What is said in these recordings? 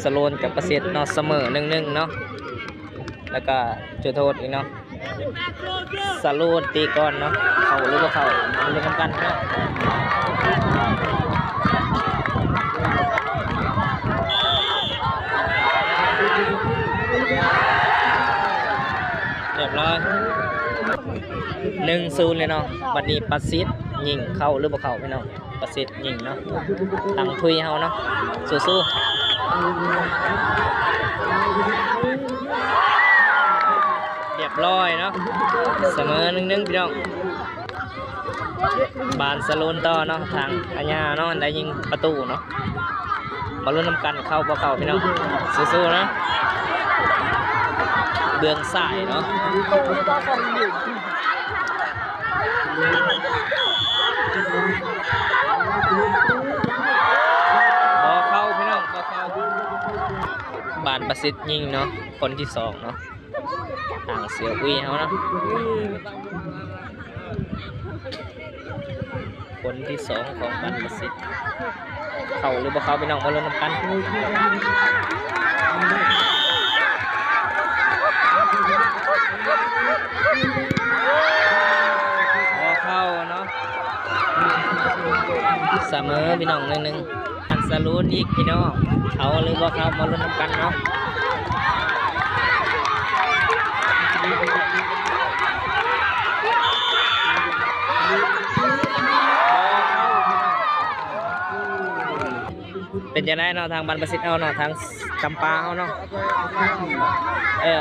ສະໂລນກັບປະສິດເນາະ ສະເໝີ ໜຶ່ງໜຶ່ງ ເນາະ ແລ້ວກະຈຸດໂທດອີກເນາະ ສະໂລນຕີກ່ອນເນາະ ເຂົ້າຫຼືບໍ່ເຂົ້າ ມາລຸ້ນນຳກັນເນາະ ຮຽບຮ້ອຍ ໜຶ່ງສູນ ເລີຍເນາະ ບັດນີ້ປະສິດຍິງເຂົ້າຫຼືບໍ່ເຂົ້າພີ່ນ້ອງ. ປະສິດຍິງເນາະ ຫຼັງທຸຍເຮົາເນາະ ສູ້ໆ ຮຽບຮ້ອຍເນາະ ສະເໝີ ໜຶ່ງໜຶ່ງ ພີ່ນ້ອງ ບານສະໂລນຕໍ່ເນາະ ທາງອາຍາເນາະ ໄດ້ຍິງປະຕູເນາະ ມາລຸ້ນນຳກັນ ເຂົ້າບໍ່ເຂົ້າພີ່ນ້ອງ ສູ້ໆ ເນາະ ເບື້ອງຊ້າຍເນາະ. ບໍ່ເຂົ້າພີ່ນ້ອງ ບໍ່ເຂົ້າ ບານປະສິດຍິງເນາະ ຄົນທີສອງເນາະ ທາງເສືອອຸ້ຍເຮົາເນາະ ຄົນທີສອງຂອງບານປະສິດ ເຂົ້າຫຼືບໍ່ເຂົ້າ ພີ່ນ້ອງມາລຸ້ນນຳກັນ ບໍ່ເຂົ້າເນາະ ສະເໝີພີ່ນ້ອງ ໜຶ່ງໜຶ່ງ ອັນສະລູນອີກພີ່ນ້ອງ ເຂົ້າຫຼືບໍ່ເຂົ້າ ມາລຸ້ນນຳກັນເນາະ. ເປັນຈັ່ງໃດເນາະ ທາງບານປະສິດເຮົາເນາະ ທາງຈຳປາເຮົາເນາະ ເອີ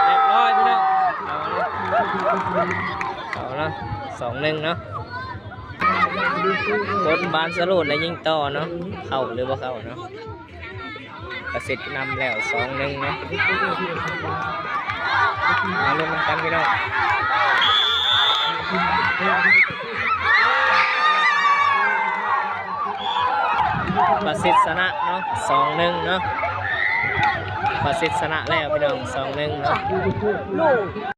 ຮຽບຮ້ອຍພີ່ນ້ອງ ເອົາລະ ເອົາລະ ສອງໜຶ່ງ ເນາະ ຄົນບານສະໂລນໄດ້ຍິງຕໍ່ເນາະ ເຂົ້າຫຼືບໍ່ເຂົ້າເນາະ. ປະສິດນຳແລ້ວ ສອງໜຶ່ງ ເນາະ ມາລຸ້ນນຳກັນພີ່ນ້ອງ ປະສິດຊະນະເນາະ ສອງໜຶ່ງ ເນາະ ປະສິດຊະນະແລ້ວພີ່ນ້ອງ ສອງໜຶ່ງ ເນາະ.